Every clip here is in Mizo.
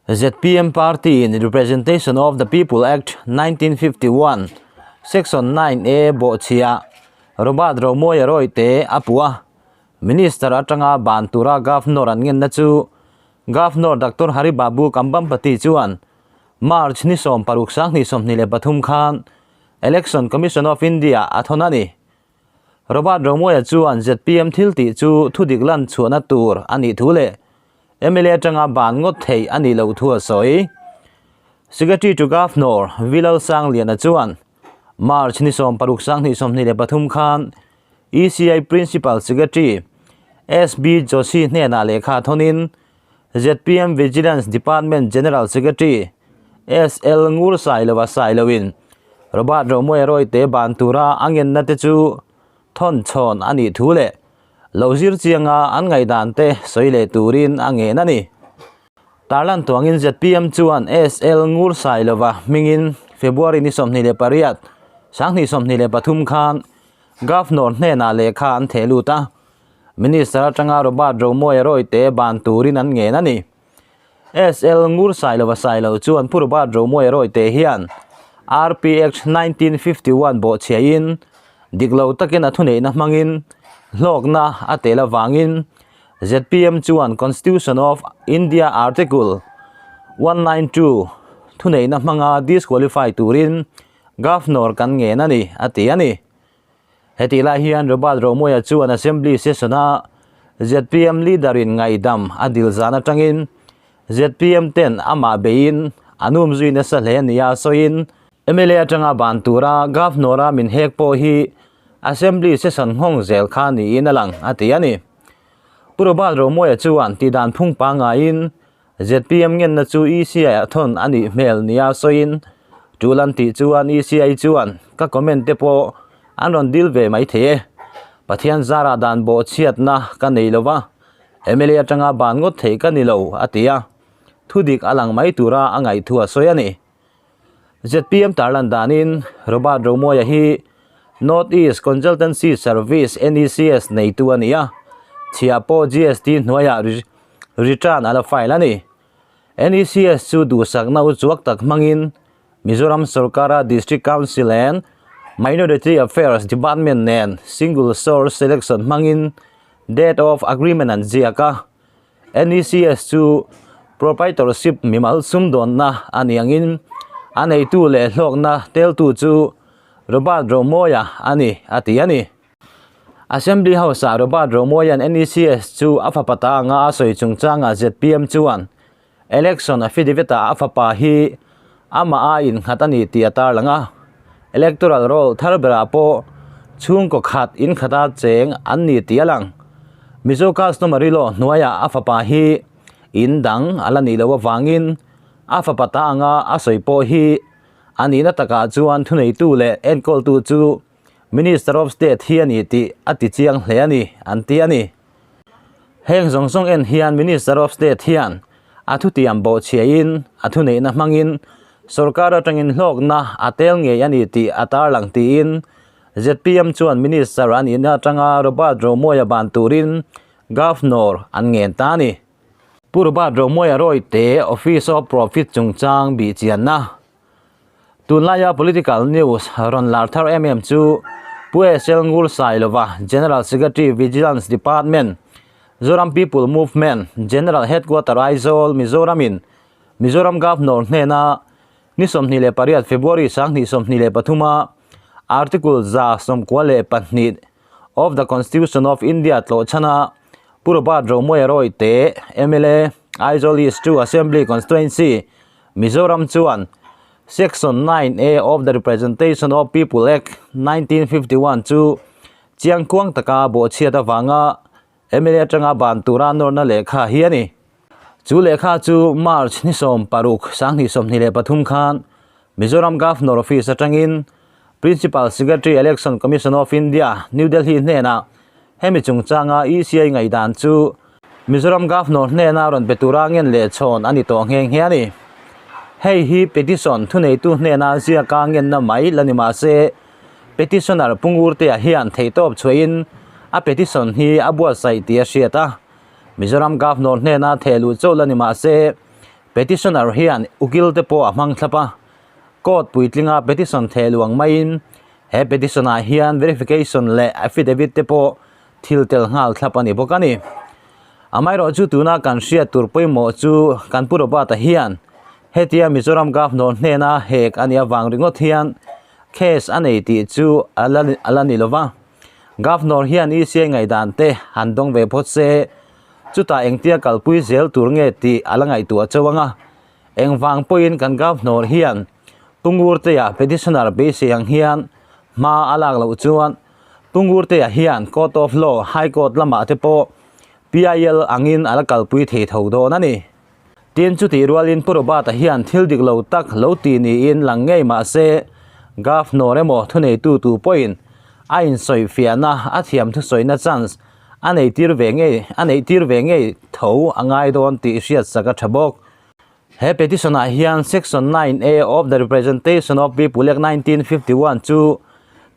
ZPM party in Representation of the People Act 1951 Section 9A bawhchhia Robert Romawia Rawite a puh a, Minister atanga ban tura Governor an ngenna chu Governor Doctor Hari Babu Kambhampati chuan March ni 16 2023 khan Election Commission of India a thawn a ni. Robert Romawia chuan ZPM thil tih chu thudik lan chhuahna tur a nih thu leh mla atanga ban ngawt theih a nih loh thu a sawi. Secretary to Governor Vilal Sangliana chuan March ni 16 2023 khan ECI Principal Secretary SB Joshi hnenah lehkha thawnin ZPM Vigilance Department General Secretary SL Ngur Sailova Sailoin Robert Romawia Rawite ban tura a ngenna te chu thawn chhawn a nih thu leh lo zir chianga an ngaihdan te sawi leh turin a ngen a ni. Tarlan tuangin ZPM chuan SL Ngur Sailova hmingin February ni 28, 2023 khan Governor hnenah lehkha an theh lut a, Minister atanga Robert Romawia Rawite ban turin an ngen a ni. SL Ngur Sailova Sailo chuan Pu Robert Romawia Rawite hian RPX 1951 bawhchhiahin dik lo takin a thuneihna hmangin hlawkna a tel avangin ZPM chuan Constitution of India Article 192 thuneihna hmanga disqualify turin Governor kan ngen a ni, a ti a ni. Hetih lai hian Robert Romawia chuan Assembly session-a zpm leader-in ngaihdam a dil zan atangin zpm ten amah beiin an um zui nasa hle nia sawiin mla atanga ban tura Governor-a min hek pawh hi Assembly session nghawng zel kha niin a lang, a ti a ni. Pu Robert Romawia chuan tihdan phung pangaiin zpm ngenna chu ECI a thawn a nih hmel nia sawiin tul an tih chuan ECI chuan ka comment te pawh an rawn dil ve mai thei e. Pathian zarah dan bawh chhiatna ka nei lo va, mla atanga ban ngawt thei ka ni lo, a ti a. Thudik a lang mai tura a ngaihthu a sawi a ni. Zpm tarlan danin Robert Romawia hi North East Consultancy Service, NECS, neitu a ni a, chhiah pawh GST hnuaiah return a la file a ni. NECS chu duhsakna uchuak tak hmangin Mizoram sorkara District Council and Minority Affairs Department nen single source selection hmangin date of agreement an ziak a. NECS chu proprietorship mimal sumdawnna a ni angin a neitu leh hlawkna teltu chu Robert Romawia a ni, a ti a ni. Assembly House-ah Robert Romawia'n NECS chu a fapa ta anga a sawi chungchangah zpm chuan election affidavit-ah a fapa hi amah a innghat a ni tih a tarlang a. Electoral roll thar berah pawh chhungkaw khat inkhata cheng an ni tih a lang. Mizo customary law hnuaiah a fapa hi in dang a la nih loh avangin a fapa ta anga a sawi pawh hi a nihna takah chuan thuneitu leh enkawltu chu Minister of State hi a ni tih a ti chiang hle a ni, an ti a ni. Heng zawng zawng en hian Minister of State hian a thutiam bawhchhiahin a thuneihna hmangin sorkar atangin hlawkna a tel ngei a ni tih a tarlang tiin zpm chuan Minister a nihna atanga Robert Romawia ban turin Governor an ngen ta a ni. Pu Robert Romawia Rawite Office of Profit chungchang bihchianna Tunlaia political news rawn lar thar em em chu Pu SL Ngur Sailova, General Secretary Vigilance Department, Zoram People Movement, General Headquarter Aizawl, Mizoram in Mizoram Governor hnena ni 28 February 2023 a Article 192 of the Constitution of India tlawh chhana Pu Robert Romawia Rawite, mla, Aizawl East 2 Assembly Constituency, Mizoram chuan Section 9A of the Representation of People Act, 1951 chu chiangkuang taka bawhchhiat avanga mla atanga ban tura nawrna lehkha hi a ni. Chu lehkha chu March ni 16, 2023 khan Mizoram Governor Office atangin Principal Secretary Election Commission of India, New Delhi hnenah hemi chungchanga ECI ngaihdan chu Mizoram Governor hnena rawn pe tura ngen leh chhawn a ni tawh nghe nghe a ni. Hei hi petition thuneitu hnena ziaka ngenna mai la ni mahse petitioner Pu Ngurtea hian theihtawp chhuahin a petition hi a buatsaih tih a hriat a. Mizoram Governor hnena thehluh chauh la ni mahse. Petitioner hian ukil te pawh a hmang thlap a, court puitlinga petition theh luang maiin he petition ah hian verification leh affidavit te pawh thil tel nghal thlap a ni bawk a ni. Amaherawh chu tuna kan hriat tur pawimawh chu kan Pu Robert-a hian hetia Mizoram Governor hnena hek a nih avang ringawt hian case a nei tih chu a la ni lova. Governor hian ECI ngaihdan te han dawng ve phawt se, chutah engtia kalpui zel tur nge tih a la ngaihtuah chauh ang a. Engvang pawhin kan Governor hian Pu Ngurtea petitioner beisei ang hian hma a lak loh chuan Pu Ngurtea hian Court of Law, High Court lamah te pawh PIL angin a la kalpui thei tho dawn a ni. Tin, chutih rualin Pu Robert-a hian thil dik lo tak lo ti niin lang ngei mah se, Governor emaw thuneitu tu pawhin a insawifiahna, a thiam thusawina chance a neitir ve ngei a neihtir ve ngei tho a ngai dawn tih hriatsak a tha bawk. He petition ah hian Section 9A of the Representation of People Act 1951 chu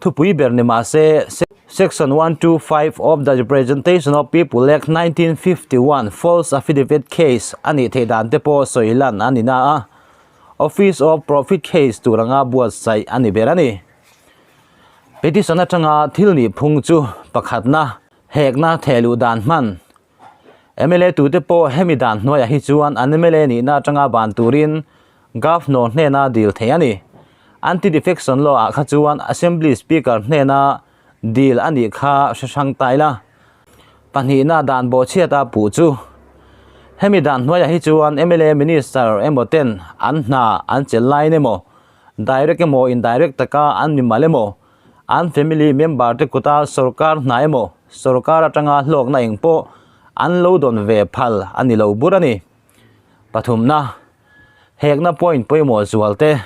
thupui ber ni mah se, Section 125 of the Representation of People Act 1951 False Affidavit Case a nih theih dan te pawh sawi lan a ni na a, Office of Profit Case tur anga buatsaih a ni ber a ni. Petition atanga thil nih phung chu pakhatna, hekna thehluh dan hman. Mla tute pawh hemi dan hnuaiah hi chuan an mla nihna atanga ban turin Governor hnena dil thei a ni. Anti-defection law ah kha chuan Assembly Speaker hnena dil a nih kha hre hrang ta ila. Pahnihna dan bawhchhiata puh chu hemi dan hnuaiah hi chuan mla Minister emaw ten an hna an chelh laiin emaw direct emaw indirect taka an mimal emaw An family member te kuta sorkar hna emaw sorkar atanga hlawkna eng pawh an lo dawn ve phal a ni lo bur a ni. Pathumna, Hekna point pawimawh zual te.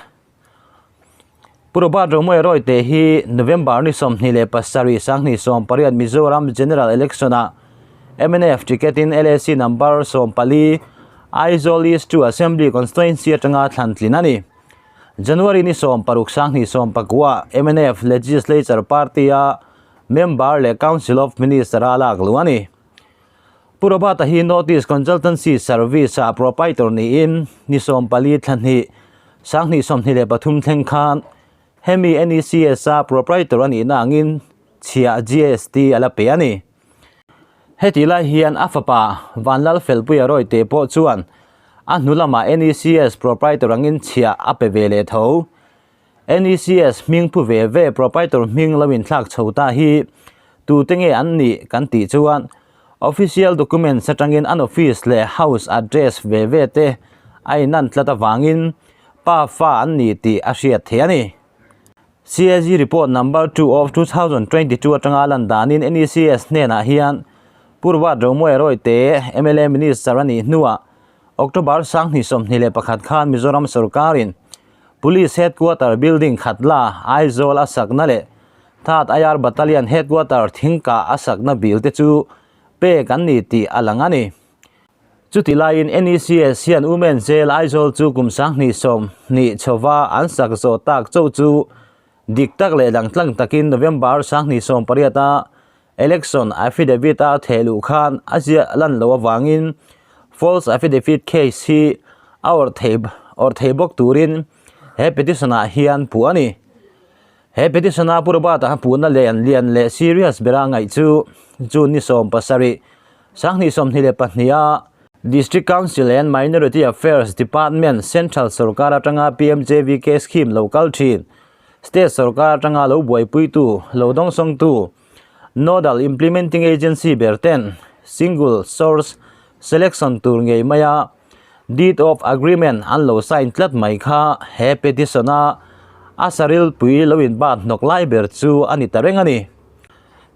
Pu Robert Romawia Rawite hi November ni 27 2018 Mizoram General Election ah mnf ticket in LAC number 14 Aizawl East 2 Assembly Constituency atanga thlan tlin a ni. January ni 16 2019 mnf Legislature Party-a member leh Council of Minister-a lak luh a ni. Pu Robert-a hi North East Consultancy Service-a proprietor niin ni 14 thla hnih 2023 thleng khan hemi NECS-a proprietor a nihna angin chhiah GST a la pe a ni. Hetih lai hian a fapa Vanlalfelpuia Rawite pawh chuan a hnu lamah NECS proprietor angin chhiah a pe ve leh tho. NECS hming pu ve ve proprietor hming lo inthlak chho ta hi tute nge an nih kan tih chuan official documents atangin an office leh house address ve ve te a inan tlat avangin pa fa an ni tih a hriat theih a ni. CAG report number 2 of 2022 atanga lan danin NECS hnenah hian Purwat Romawia Rawite mla Minister a nih hnuah October 2021 khan Mizoram sorkarin Police Headquarter building khatla Aizawl a sakna leh Third IR Battalion Headquarter thingkah a sakna bill te chu pek an ni tih a lang a ni. Chuti laiin NECS hian Women Jail Aizawl chu kum 2020 chhova an sak zawh tak chauh chu dik tak leh dangtlang takin November 2018 a election affidavit a theh luh khan a ziah lan loh avangin false affidavit case hi a awrh thei awrh thei bawk turin he petition ah hian puh a ni. He petition a Pu Robert-a puhna lian lian leh serious bera ngaih chu June ni 17, 2022 a District Council and Minority Affairs Department Central sorkar atanga PMJVK scheme lo kal thin, State sorkar atanga lo buaipuitu, lo dawngsawngtu, Nodal Implementing Agency ber ten Single Source Selection tur ngei maia Deed of Agreement an lo sign tlat mai kha he petition a a saril pui lo inbat hnawk lai ber chu a ni ta reng a ni.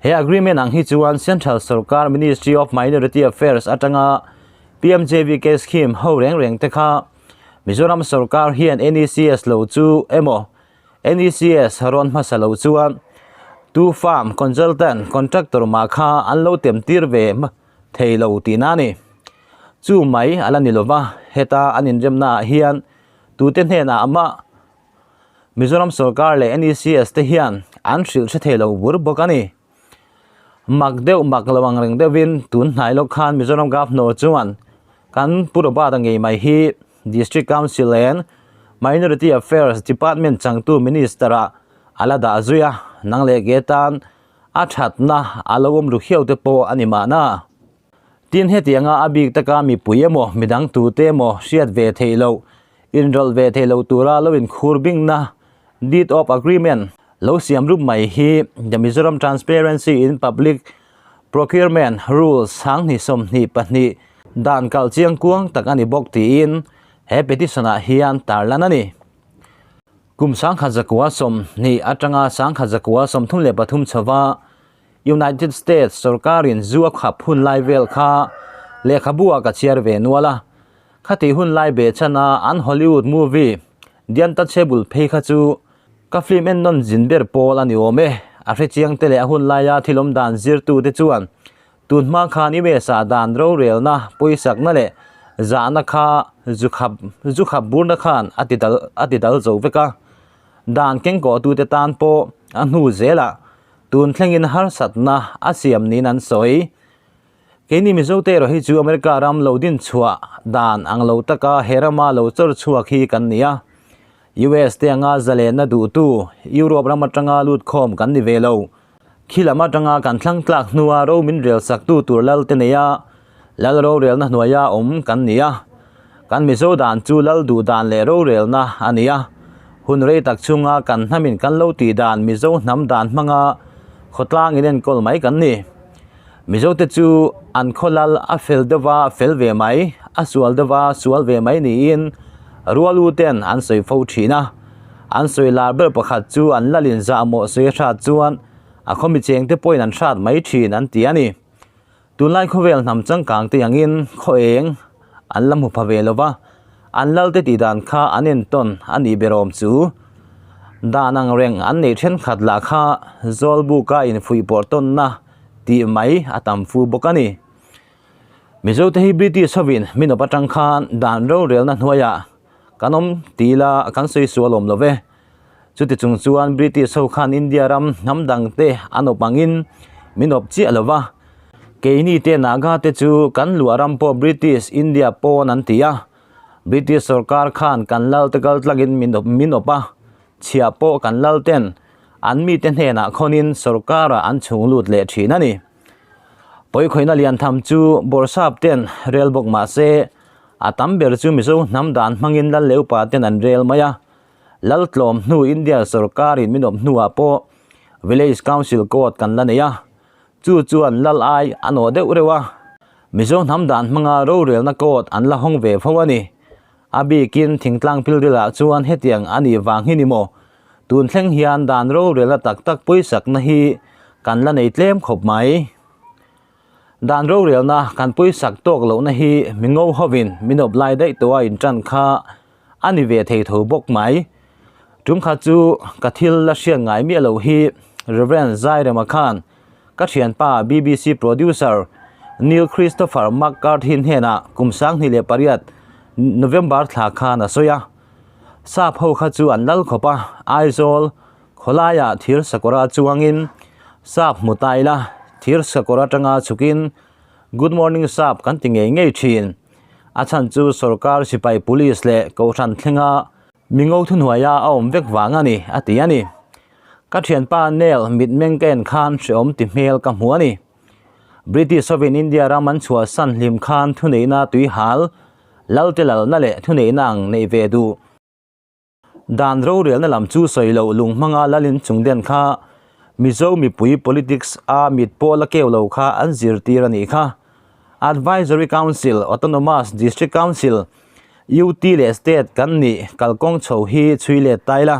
He agreement ang hi chuan Central sorkar Ministry of Minority Affairs atanga PMJVK scheme ho reng reng te kha Mizoram sorkar hian NECS lo chu emaw NECS rawn hmasa lo chuan tu farm consultant contractor mah kha an lo tem tir ve thei lo tihna a ni. Chu mai a la ni lova, heta an inremna ah hian tute hnenah amah Mizoram sorkar leh NECS te hian an hrilh hre thei lo bur bawk a ni. Mak deuh mak lo ang reng deuhin tun hnai lawk khan Mizoram Governor chuan kan Pu Robert-a ngei mai hi. District Council and Minority Affairs Department changtu Minister-ah a la dah zui a, nang leh ke tan a thatna a lo awm ru khiau te pawh a ni mahna. Tin, hetianga a bik taka mipui emaw, midang tute emaw hriat ve theih loh, inrawlh ve theih loh tura lo inkhur bingna, Deed of Agreement, lo siam rup mai hi The Mizoram Transparency in Public Procurement Rules 2022 dan kal chiang kuang tak a ni bawk tiin he petition ah hian tarlan a ni. Kum 1920 atanga 1933 chhova United States sorkarin zu a khap hun lai vel kha lehkhabu ah ka chhiar ve nual a. Khati hun lai be chana an Hollywood movie The Untouchable phei kha chu ka film en nawn zin ber pawl a ni awm e. A hrechiang te leh a hun laia thil awm dan zirtu te chuan tun hma khan US ah dan rorelna, pawisakna leh zahna kha zu khap zu khap burna khan a ti dal a ti dal zo vek a. Dan kengkawhtute tan pawh a hnu zelah tun thlengin harsatna a siam niin an sawi. Keini Mizote erawh hi chu America ram lo din chhuah dan ang lo taka he rama lo chawr chhuak hi kan ni a. US te anga zalenna duhtu Europe ram atanga lut khawm kan ni ve lo. Khi lam atanga kan thlang tlak hnua ro min rel saktu tur lal te nei a, lal rorelna hnuaia awm kan ni a. Kan Mizo dan chu lal duh dan leh rorelna a ni a. Hun rei tak chhunga kan hnamin kan lo tih dan Mizo hnam dan hmanga khawtlang inenkawl mai kan ni. Mizote chu an khawlal a fel deuha fel ve mai, a sual deuha sual ve mai niin rualu ten an sawi fo thin a. An sawi lar ber pakhat chu an lalin zahmawh sawi a hrat chuan a khawmi chengte pawhin an hrat mai thin an ti a ni. Tunlai khawvel hnam changkang te angin khaw eng an la hmu pha ve lo va, an lalte tih dan kha an entawn a nih ber awm chu. Dan ang reng an neih thenkhat lah kha Zawlbuka infuihpawrh tawnna tih mai a tam fu bawk a ni. Mizote hi British hovin min awp atang khan dan rorelna hnuaiah kan awm ti ila kan sawi sual awm lo ve. Chuti chung chuan British ho khan India ram hnam dangte an awp angin min awp chiah lo va. Keini te Naga te chu kan luah ram pawh British India pawn an ti a. British sorkar khan kan lal te kal tlangin min awp min awp a. Chhiah pawh kan lal ten an mite hnenah khawnin sorkarah an chhung lut leh thin a ni. Pawikhawihna lian tham chu Bawrhsap ten rel bawk mah se a tam ber chu Mizo hnam dan hmangin lal leh upa ten an rel mai a. Laltlawm hnu India sorkarin min awm hnuah pawh Village Council Court kan la nei a, chu chuan lal ai a nawh deuh reuh a. Mizo hnam dan hmanga rorelna court an la hawng ve fo a ni. A bikin thingtlang pilrilah chuan hetiang a nih vang hi ni maw? Tun thleng hian dan rorelna tak tak pawisakna hi kan la nei tlem khawp mai. Dan rorelna kan pawisak tawk lohna hi mi ngo hovin min awp lai daih tawh a intan kha a ni ve thei tho bawk mai. Tum khat chu ka thil la hriat ngai miah loh hi Rev. Zairema khan ka thianpa BBC producer Neil Christopher McCarthy hnenah kum 2008 November thla khan a sawi a. Sap ho kha chu an lal khawp a, Aizawl khawlaiah thir sakawra chuangin sap hmu ta ila, thir sakawr atanga chhukin Good morning sap kan ti ngei ngei thin. A chhan chu sorkar sipai police leh kohhran thlenga mingo thuhnuaia a awm vek vang a ni, a ti a ni. Ka thianpa Neil mitmeng ka en khan hrehawm ti hmel ka hmu a ni. British hovin India ram an chhuahsan hlim khan thuneihna tuihal, lalte lalna leh thuneihna ang neih ve duh. Dan rorelna lam chu sawi loh lung hmanga lalin chung den kha Mizo mipui politics a mit pawh la keu lo kha an zirtir a nih kha. Advisory Council, Autonomous District Council, UT leh State kan nih kalkawng chho hi chhui let ta ila.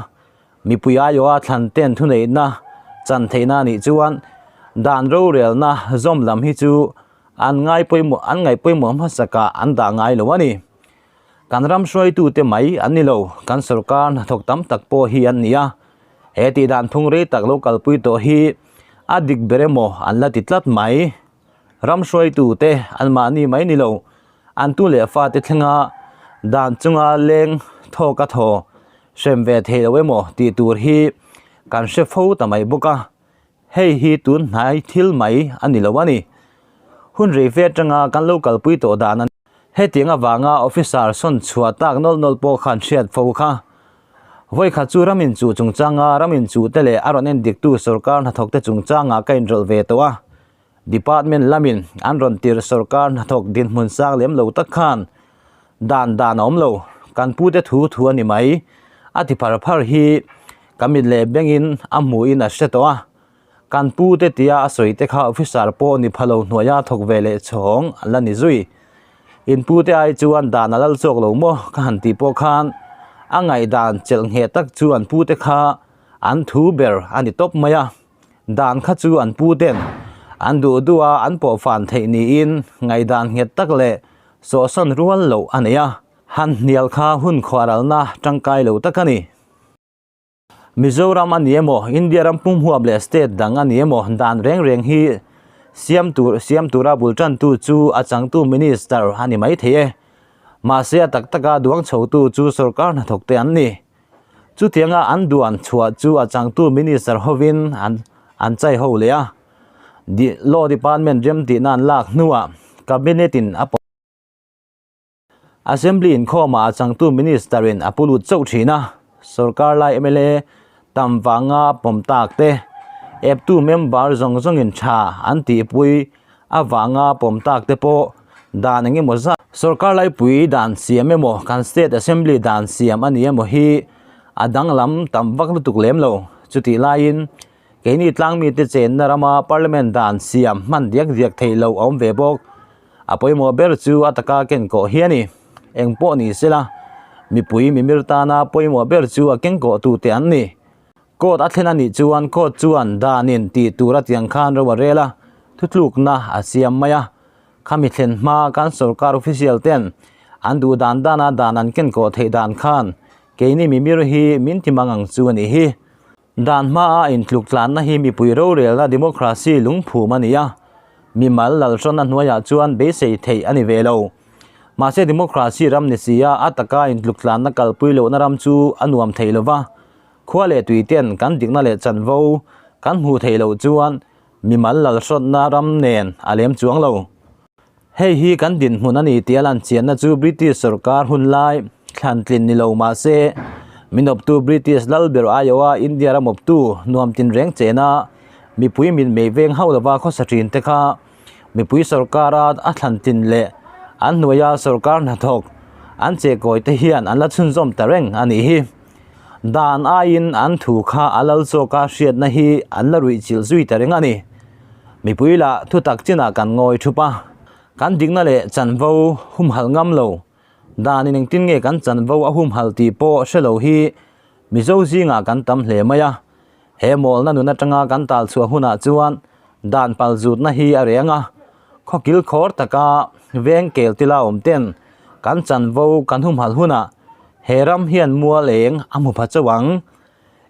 Mipui aiawha thlan ten thuneihna chan theihna a nih chuan dan rorelna zawm lam hi chu an ngai pawimawh an ngaih pawimawh hmasakah an dah ngai lo a ni. Kan ram hruaitute mai an ni lo, kan sorkar hnathawk tam tak pawh hi an ni a. He tih dan phung rei tak lo kalpui tawh hi a dik ber emaw an la ti tlat mai. Ram hruaitute anmahni mai ni lo, an tu leh fate thlenga dan chunga leng thawk a thaw hrem ve thei lo emaw tih tur hi kan hre fo ta mai bawk a. Hei hi tun hnai thil mai a ni lo a ni. Hun rei fe atanga kan lo kalpui tawh dan a ni. Hetiang avanga officer sawn chhuah tak nawlh nawlh pawh khan hriat fo kha. Vawikhat chu ram inchuh chungchanga ram inchuh te leh a rawn en diktu sorkar hnathawk te chungchangah ka inrawlh ve tawh a. Department lamin an rawn tirh sorkar hnathawk dinhmun sang lem lo tak khan dan dan a awm lo, kan pute thu thu a ni mai, a ti phar phar hi ka mit leh bengin a hmuhin a hre tawh a. Kan pute tia a sawi te kha officer pawh ni phalo hnuaia thawk ve leh chhawng an la ni zui. In pute ai chuan dan a lal chawk lo maw ka han tih pawh khan a ngaihdan chelh ngheh tak chu an pute kha an thu ber a ni tawp mai a. Dan kha chu an puten an duh duh a an pawh fan theih niin ngaihdan nghet tak leh sawhsawn rual loh a nei a. Han hnial kha hun khuaralna tangkai lo tak a ni. Mizoram a ni emaw, India ram pum huap leh state dang a ni emaw dan reng reng hi siam tur siam tura bul tantu chu a changtu minister a ni mai thei e. Mahse a tak taka duang chhotu chu sorkar hnathawk te an ni. Chutianga an duan chhuah chu a changtu minister hovin an an chai ho leh a. Law department remtihna an lak hnuah cabinet in a Assembly inkhawmah a changtu Minister-in a pu lut chauh thin a, sorkar lai mla tam vanga pawm tak te, eptu member zawng zawngin tha an tihpui avanga pawm tak te pawh dan eng emaw zat. Sorkar laipui dan siam emaw kan State Assembly dan siam a ni emaw hi a danglam tam vak lutuk lem lo. Chutih laiin keini tlangmite chenna rama Parliament dan siam hman diak diak theih loh a awm ve bawk. A pawimawh ber chu a taka ken kawh hi a ni. Eng pawh ni sela, mipui mimir tana pawimawh ber chu a keng kawh tute an ni. Court a thlen a nih chuan court chuan danin tih tur a tiang khan ro a rel a, thutlukna a siam mai a. Khami thlen hma kan sorkar official ten an duh dan dana dan an ken kawh theih dan khan keini mimir hi min ti mang ang chu a nih hi. Dan hmaa intluk tlanna hi mipui rorelna democracy lungphum a ni a, mimal lalhrawn a hnuaiah chuan beisei theih a ni ve lo. Mahse democracy ram ni sia a taka intluk tlanna kalpui lohna ram chu a nuam thei lo va, khua leh tui ten kan dikna leh chanvo kan hmuh theih loh chuan mimal lalhrawnna ram nen a lem chuang lo. Hei hi kan dinhmun a ni tih a lan chianna chu British sorkar hun lai thlan tlin ni lo mah se, min awptu British lal ber aiawha India ram awptu nuam tinreng chena mipui min mei veng hauh lova khawsa thin te kha mipui sorkara a thlan tlin leh an hnuaia sorkar hnathawk an chehkawi te hian an la chhunzawm ta reng a nih hi. Dan aiin an thu kha a lal zawka hriatna hi an la ruihchilh zui ta reng a ni. Mipui lah thutak chinah kan ngawi thup a, kan dikna leh chanvo humhalh ngam lo, danin engtin nge kan chanvo a humhalh tih pawh hre lo hi Mizo zingah kan tam hle mai a. He mawlna nun atanga kan tal chhuah hunah chuan dan pal zutna hi a reng a, khawkil khawr taka veng kel tila awm ten kan chanvo kan humhalh hunah he ram hian mual eng a hmu pha chauh ang.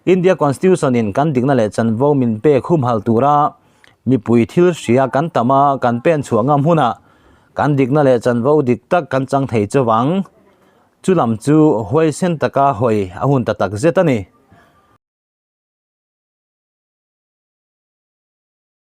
India Constitution in kan dikna leh chanvo min pek humhal tura mipui thil hria kan tam a, kan pen chhuah ngam hunah kan dikna leh chanvo dik tak kan chang thei chauh ang. Chu lam chu huaisen taka hawi a hun ta tak zet a ni.